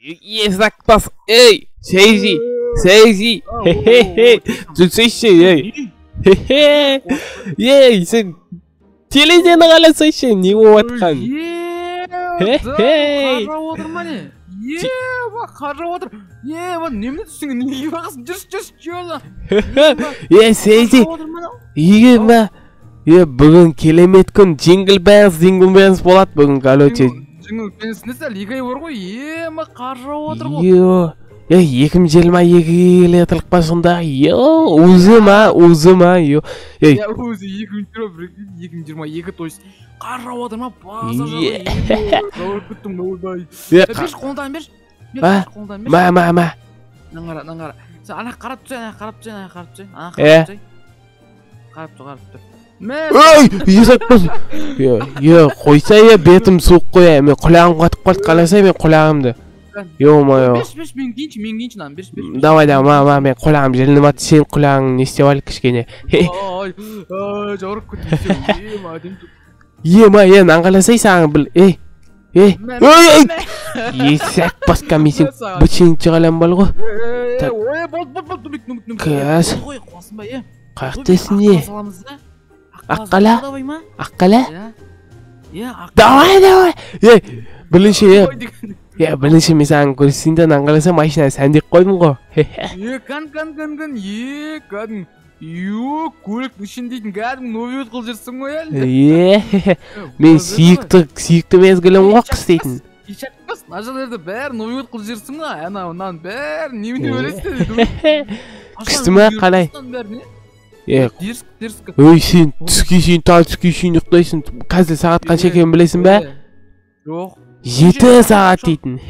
Есакпас, ей, Сейзи, Сейзи, хе-хе-хе, жүрсейші, ей, хе-хе, ей, сен телевизорны қарасайшы, не болып жатқан? Хе-хе. Қар отыр ма не? Е, қар жауып отыр. Е, немене түсің, неге бағасың? Жүрші, жүрші, Е, Сейзи, үйге ма? Е, бүгін керемет күн, Jingle Bells, Jingle Bells болады бүгін, короче. Jingle Bells не сәл, 2 ай бар ғой, е, ма қар жауып отыр ғой. Йо, е, 2022-ге келе жатырық па сонда? Йо, өзі ма, өзі ма, йо. Ей. Я өзі 2021, 2022, то есть қар жауып отыр ма, база жауып кеттім, ойбай. Берші, қолыңдан берші. Берші, қолыңдан берші. Ма, ма, ма. Мынаны қара, мынаны қара. Сен ана қарап түсе, ана қарап түсе, ана қарап түсе, ана қарап түсе. Қарап тұр, қарап тұр. Ой, есакпас. Е, қойса, е, бетім суық қой, мен құлағым қатып қалды, қаласа мен құлағымды. Ё-моё. Берші, берші, мен кейінші, мен кейінші мынаны, берші, берші. Давай, давай, ма, ма, мен құлағым жылынып жатыр, сен құлағың не істеп ал кішкене. Ай, ай, жауырып кеттім, е, ма, Е, ма, е, мынаны қаласай саған біл, ей, ей, ой, ой, есакпас, мен сен бітшен шығалам бол ғой. Ой, болды, болды, болды, нубик, нубик, нубик. Қазір. Қой, қуасың ба, е? Қаяқтасың, е? Аққала? Аққала? Давай, давай. Ей, бірінші, е. Е, бірінші мен саған көрсетейін де, мынаны қаласа машина сәндеп қойдым ғой. Е, кән, кән, кән, кән, е, кәдімгі. Ё, көліктің ішін дейтін кәдімгі Новый год қылып жүрсің ғой әлі. Е, мен сүйікті мезгілім ғой қыс дейтін. Ешақпас, мына жерлерде бәрі Новый год қылып жүрсің ғой, анау мынаның бәрін немене ойлайсың дейді. Күшті ма, қалай? Е, дерск, дерск. Ой, сен түске шейін, та түске шейін ұйықтайсың. Қазір сағат қанша екенін білесің бе? Жоқ. 7 сағат дейтін.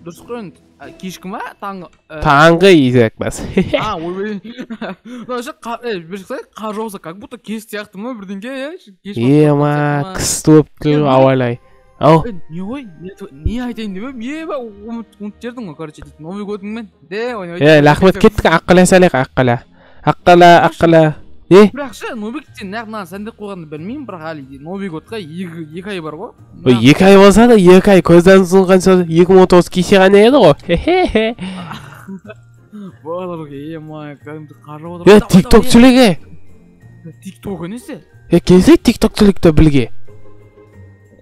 Дұрыс қой енді. Кешкі ма, таңғы? Таңғы есекпас. А, ойбай. Мына ше, бір шықса, қар жауса, как будто кеш сияқты ма бірдеңке, е? Кеш Е, ма, қыс болып тұр ауа райы. Ау. Не ғой, не айтайын деп едім? Е, ба, ұмытып жібердің ғой, короче, дейтін. Новый годыңмен. Де, ойнай. Е, рахмет, кеттік, аққала салайық, аққала. Аққала, аққала. Не? Бірақ ше, Нубик, сен нақ мынаны сәндеп қойғанды білмеймін, бірақ әлі Новый годқа 2 ай бар ғой. Ой, 2 ай болса да, 2 ай көзден ұзынған 2019 кеше ғана еді ғой. Хе-хе-хе. Балалар, е, май, кәдімгі қар жауып отыр. Е, TikTok түсірейік, е. TikTok несі? Е, келсек TikTok түсірейік те бірге.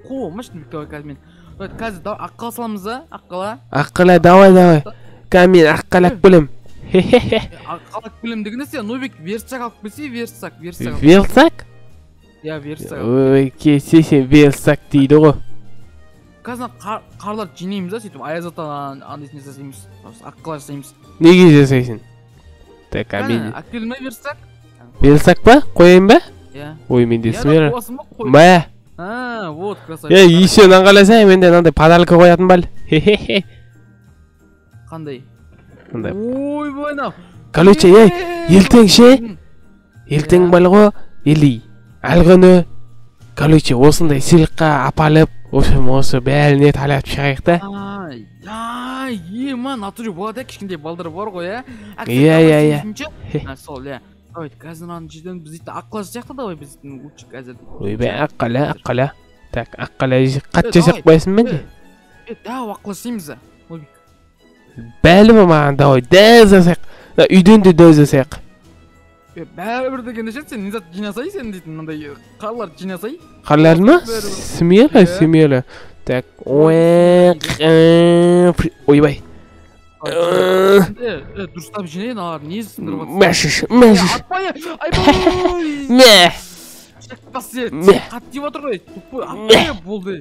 Қуамаш, Нубик, давай қазір мен. Давай, қазір аққала саламыз да, аққала. Аққала, давай, давай. Қазір мен аққала алып келемін. Аққала келем деген нәрсе, Нубик, версак алып келсе, версак, версак. Версак? Иә, версак. Ой, келсе сен версак дейді ғой. Қазір қарларды жинаймыз да, сөйтіп аяз ата андайсын жасаймыз, аққала жасаймыз. Неге жасайсың? Так, а мен әкелдің бе версак? Версак па? Қояйын ба? Иә. Ой, менде смело. Мә. Мә. А, вот, красавчик. Е, еще мынаны қаласай, менде мынандай подарка қоятын бар. Хе-хе-хе. Қандай? Мындай. Ойбай, мынау. Короче, ей, ертең ше? Ертең бар ғой, или әлгі күні, короче, осындай сыйлыққа апарып, в общем, осы бәріне талап шығайық та. Ай, е, ма, натуре болады, кішкентай балдар бар ғой, ә? Иә, иә, иә. Сол, иә. Давай, қазір мынаны жерден біз дейтін аққала жасайық та, давай біз дейтін лучше қазір. Ойбай, аққала, аққала. Так, аққала қатты жасап қоясың ба не? Е, давай, аққала жасаймыз да. Бәлі ма маған, давай, дәл жасайық. Үйден де дәл жасайық. Бәрібір дегенде ше, сен не зат жинасай сен дейтін, мынандай қарларды жинасай. Қарларды ма? Смело, смело. Так, ойбай. Дұрыстап жинайын, алар не сындырып жатсың? Мәшіш, мәшіш. Атпай, айбай. Мә. Шақпас, қатты тиіп отыр ғой. Тупой, атпай болды.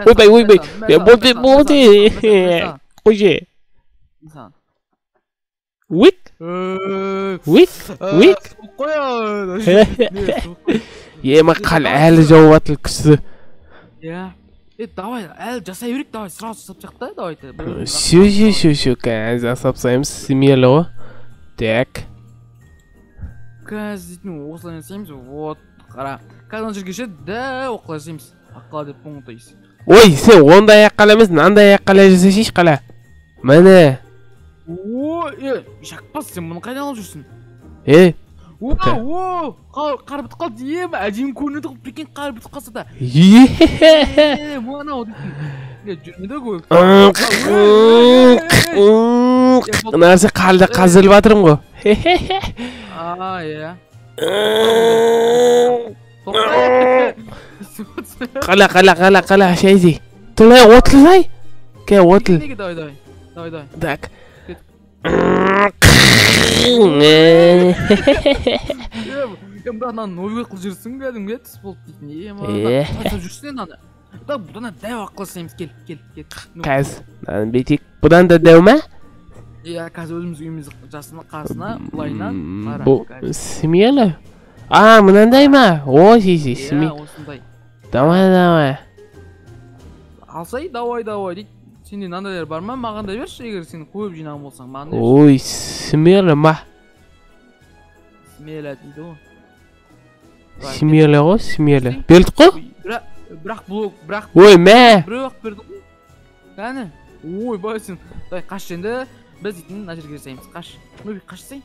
Ойбай, ойбай. Болды, болды. Қойшы. Уик. Уик, уик. Е, ма қал әлі жауып жатыр күшті. Иә. Е, давай, әлі жасай берейік, давай, сразу жасап шығайық та, давай. Всё, всё, всё, всё, қазір жасап тастаймыз, смело. Так. Қазір дейтін осылай жасаймыз, вот, қара. Қазір ана жерге ше, дәу аққала жасаймыз. Аққала деп оңтайсыз. Ой, сен ондай аққала емес, мынандай аққала жасайсың, қала. Міне. О, е, жақпас, сен мұны қайдан алып жүрсің? Е, Оу, қар бітіп қалды, е, әдемі көрінеді ғой, прикинь, қар бітіп қалса да. Е, мынау дейтін. Жүрмеді ғой. Нәрсе қалды, қазылып жатырмын ғой. А, иә. Қала, қала, қала, қала, шайзи. Тылай, отылай. Ке, отыл. Давай, давай, давай, давай. Так. Бірақ мынаны новый қылып жүрсің кәдімгі түс болды дейтін. Е, мына жүрсің енді аны. Да, бұдан да дәу ақ қылып кел, кел, кел. Қазір, мынаны бүйтейік. Бұдан да дәу ма? Иә, қазір өзіміз үйіміз жасына қасына былайынан қара. Бұл смело. А, мынандай ма? О, си, Иә, осындай. Давай, давай. Алсай, давай, давай дейді. Сенде мынандайлар бар ма? Маған да берші, егер сен көп жинаған болсаң, маған да берші. Ой, смело ма? Смело дейді ғой. Смело ғой, смело. Бердік қой? Бірақ блок, бірақ. Ой, мә. Біреу ақ берді ғой. Кәні. Ойбай сен. Давай қаш енді. Біз дейтін мына жерге жасаймыз. Қаш. Нубик, қашсай.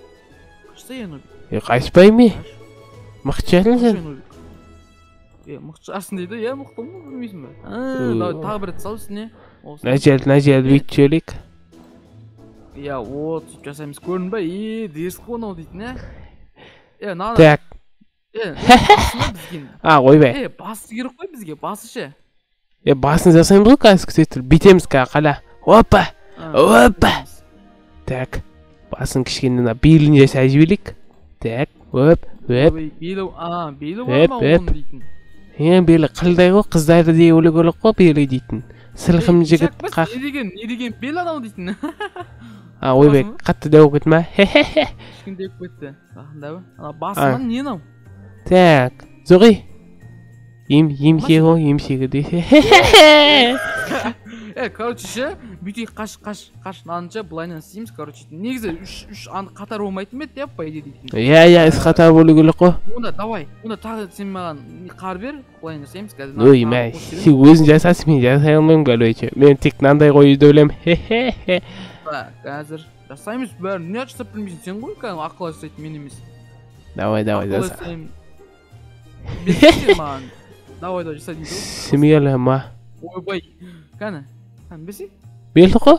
Қашсай, Нубик. Е, қашпаймын мен. Мықты шығарсың сен. Е, мықты шығарсың дейді. Е, мықтымын ғой, білмейсің бе? Давай тағы бір рет сал үстіне. Мына жерді бүйтіп жіберейік. Иә, вот, сөйтіп жасаймыз. Көрдің бе? Е, дерсік қой мынау дейтін, ә? Е, мынаны. Так. Е, басына бізге. А, ойбай. Е, басы керек қой бізге, басы ше. Е, басын жасаймыз ғой қазір, күте тұр. Бүйтеміз қазір, қала. Опа! Опа! Так, басын кішкене мына белін жасай жіберейік. Так, оп, оп. Белі, а, белі бар ма оның дейтін? Е, белі қылдай ғой, қыздарды дей өлі көрік қой, белі дейтін. Сылқым жігіт қақ. Не деген бел анау дейтін? А, ойбай, қатты дәу кетті ма? Хе-хе-хе. Кішкене дәу кетті. Жақында ба? Ана басынан не анау? Так, Зоғи. Емшегі ғой, емшегі десе. Хе-хе-хе. Е, короче ше, бүйтейік, қаш, қаш, қаш, мынаны былайынан істейміз, короче. Негізі үш қатар болмайтын ба еді, по идее дейтін. Иә, иә, үш қатар болу керек қой. Онда давай, онда тағы сен маған қар бер, былайынан жасаймыз қазір. Ой, мә, сен өзің жасайсың, мен жасай алмаймын, короче. Мен тек мынандай қоюды білемін. Хе-хе-хе. Қазір жасаймыз бәрін. Не жасап білмейсің сен ғой, кәдімгі ақыл жасайтын мен емес. Давай, давай, жаса. Берсең маған. Давай, давай, жаса дейді ғой. Смело ма? Ойбай, кәні. Кәні, берсей? Берді қой?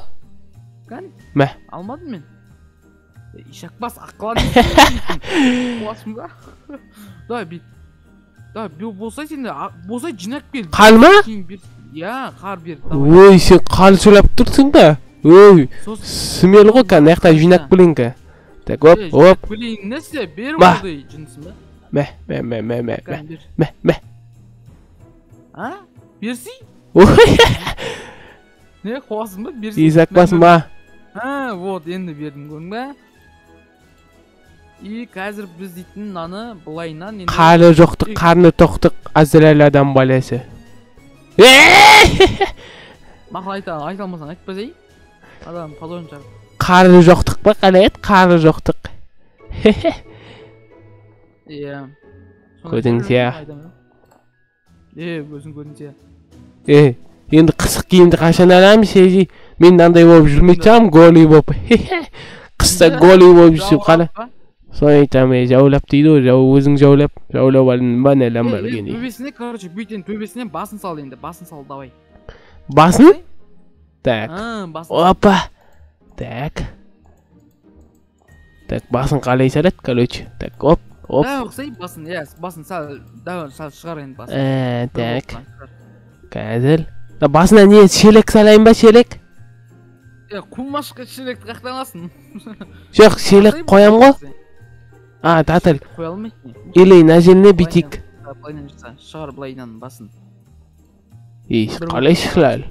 Кәні? Мә. Алмадым мен. Ишак бас, ақылан. Қуасың ба? Давай, бүйт. Давай, болсай сен де, болсай жинап кел. Қар ма? Иә, қар бер. Ой, сен қар сөйлеп тұрсың ба? Ой, смело ғой, кәні, аяқта жинап келейін ка. Так, оп, оп. Келейін, нәрсе, бер ондай жынысың ба? Мә, мә, мә, мә, мә, мә, мә. А? Берсей? Ой. Не, қуасың ба? Берсей. Исак бас ма? А, вот, енді бердім, көрдің бе? И қазір біз дейтін мынаны былайынан енді Қары жоқтық, қарны тоқтық, Азраил адам баласы. Мақал айта алмасаң айтпасай. Адам позорын шығарып. Қары жоқтық па, қалай еді? Қары жоқтық. Иә. Көрдің сия. Е, өзің көрдің сия. Е, енді қысық киімді қашан аламыз, шешей? Мен мынандай болып жүрмейтін шығармын, голый болып. Қыста голый болып жүрсем қалай? Соны айтамын, жаулап дейді ғой, өзің жаулап, жаулап алдың ба, не Lamborghini. Төбесіне, короче, бүйтен төбесіне басын сал енді, басын сал, давай. Басын? Так. Опа. Так. Так, басын қалай салады, короче. Так, оп, оп. Да, ұқсай басын, иә, басын сал, да, сал шығар енді басын. Так. Қазір. Басына не, шелек салайын ба, шелек? Е, қумашқа шелекті қаяқтан аласың? Жоқ, шелек қоям ғой. А, татыл. Қоя алмайсың. Или мына жеріне бүйтейік. Былайынан жаса, шығар былайынан басын. Ей, қалай шығар?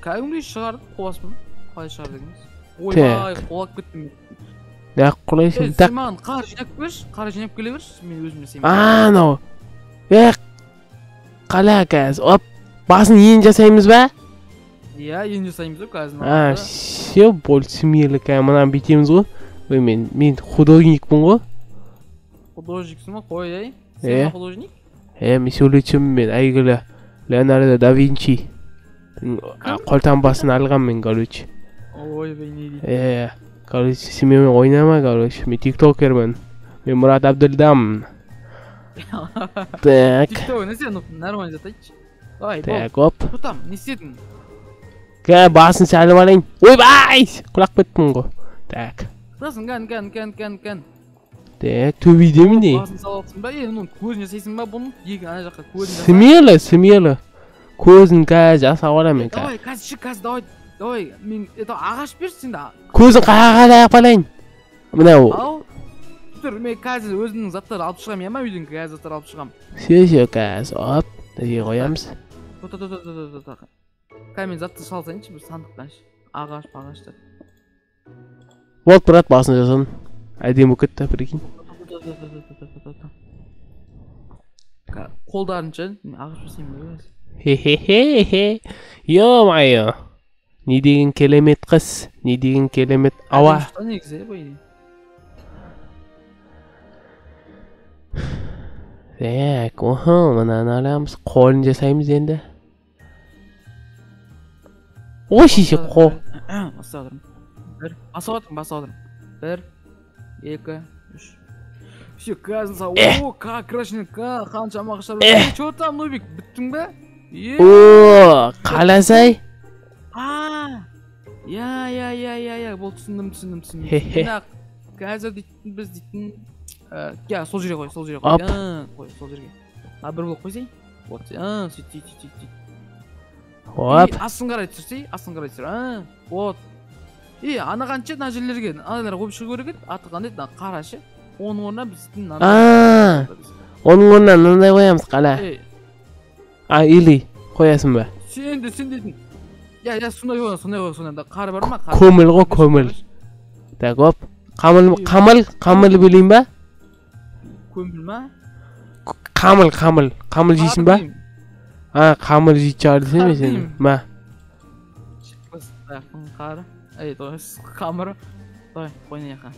Кәдімгідей шығарды, қуасың. Қалай шығар дегеніміз? Ойбай, құлап кеттім. Неғып құлайсың? Сен маған қар жинап берші, қар жинап келе берші, мен өзім жасаймын. Анау. Е, қала қазір. Оп, басын ең жасаймыз ба? Иә, ең жасаймыз ғой қазір. А, все, болды, смело, мынаны бүйтеміз ғой. Ой, мен художникпін ғой. Художниксің ба? Қой, ей. Сен художник? Е, мен суретшімін мен, әйгілі Леонардо да Винчи. Қолтаңбасын алған мен, короче. Ой, бей, не дейді? Е, Короче, сен менімен ойнама, короче. Мен тиктокермін. Мен Мұрат Әбділдамын. Так. Тикток не сен, нормально жатайыншы. Давай, Так, оп. Что там, не істедің? Кә, басын салып алайын. Ойбай! Құлап кеттім ғой. Так. Сосын, кән, кән, кән, кән, кән. Так, төбедемін не? Басын салып алыпсың ба? Е, мұның көзін жасайсың ба бұның? Екі ана жаққа көзін жаса. Смело, смело. Көзін қазір жасап аламын мен қазір. Давай, қазір шық, қазір, давай, давай. Мен, это ағаш берші сен де. Көзін қаяққа аяқ алайын? Мынау. Ау. Тұр, мен қазір өзімнің заттарды алып шығамын, иә ма, үйден қазір заттар алып шығамын. Все, все, қазір, оп, мына қоямыз. Тоқта, тоқта, тоқта, тоқта, тоқта. Қазір мен затты салсайыншы, бір сандықтан шы. Ағаш, ағаштар. Вот, брат, басын жасадым. Әдемі болып кетті, прикинь. Қолдарын шы, мен ағаш жасаймын ба өзі? Хе-хе-хе-хе. Ё-моё. Не деген керемет қыз, не деген керемет ауа. Әдемі шықты негізі, по идее. Так, охо, мынаны аламыз, қолын жасаймыз енді. Ой, шеше, қол. Басып отырмын. Бір, басып отырмын, басып отырмын. Бір, екі, үш. Все, қазір сау. О, крашеный, қаншама ағаштар бар. Че там, Нубик, біттің бе? Е. О, қаласай. А, я, я, я, я, я, бол, түсіндім, түсіндім, түсіндім. Хе-хе. Мына қазір дейтін, біз дейтін, я, сол жерге қой, сол жерге қой. Оп. Қой, сол жерге. А, бір блок қойсай. Вот, сөйт, сөйт, сөйт, сөйт, сөйт. Оп. И, астын қарай түсірсей, астын қарай түсір. А, вот. И, ана қанша мына жерлерге, аналар қойып шығу керек еді, аты қандай еді, мына қара ше. Оның орнына біз дейтін мынандай А, қоямыз. оның орнына мынандай қоямыз, қала. Ей. А, или қоясың ба? Сен де, сен дейтін. Я, я, сондай қоямыз, сондай қоямыз, сондай. Қар бар ма? Қар. Көміл ғой, көміл. Так, оп. Қамыл, қамыл, қамыл білейін ба? Көміл ма? Қамыл, қамыл. Қамыл жейсің ба? А, қамыл жейтін шығар десем Қар сен. деймін. Ма. Қар. Ей, то есть қамыр. Давай, қой мына жаққа.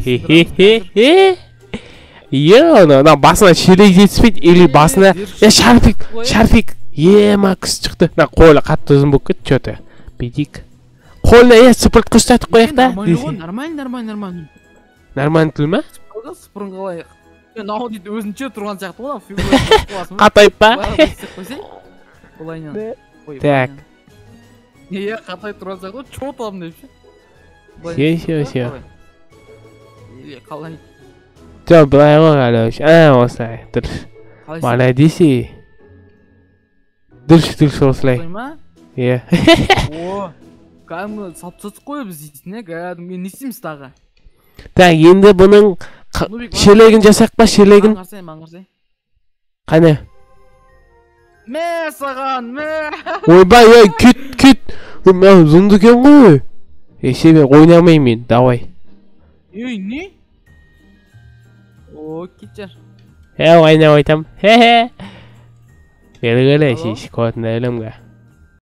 Хе-хе-хе-хе. Е, ана басына шелек жетіспейді, или басына, е, шарфик, шарфик. Е, ма, күс шықты. Мына қолы қатты ұзын болып кетті, чё-то. Бүйтейік. Қолына, е, сыпыртқыш ұстатып қояйық та. Нормально ғой, нормально, нормально, нормально. Нормально тіл ма? Сыпырды, сыпырын қалайық. Е, мынау дейді өзінше тұрған сияқты ғой, мынау фигура қыласың ба? Қатайып па? Былай істеп қойсай. Былайынан. Ой, Так. былайынан. Е, қатайып тұрған сияқты ғой, чё там деп ше. Былай Все, істеп все, қой, все. қалай? Или қалай? Жоқ, былай ғой, короче. А, осылай. Дұрыс. Қалай істеп Молодец. Дұрыс, дұрыс осылай. қой ма? Е. О, кәдімгі салып тастадық қой біз дейтін, е, кәдімгі не істейміз тағы? Так, енді бұның Нубик, шелегін жасайық па, шелегін? Маған қарасай, маған қарасай. Қане? Мә саған, мә. Ойбай, ей, кет, кет. Ой, мынау зұнды екен ғой. Ей, сен ойнамаймын мен, давай. Ей, не? О, кетші. Е, ойнап айтам. Хе-хе. Белгілі, Алло? шеш, көтін ілімге.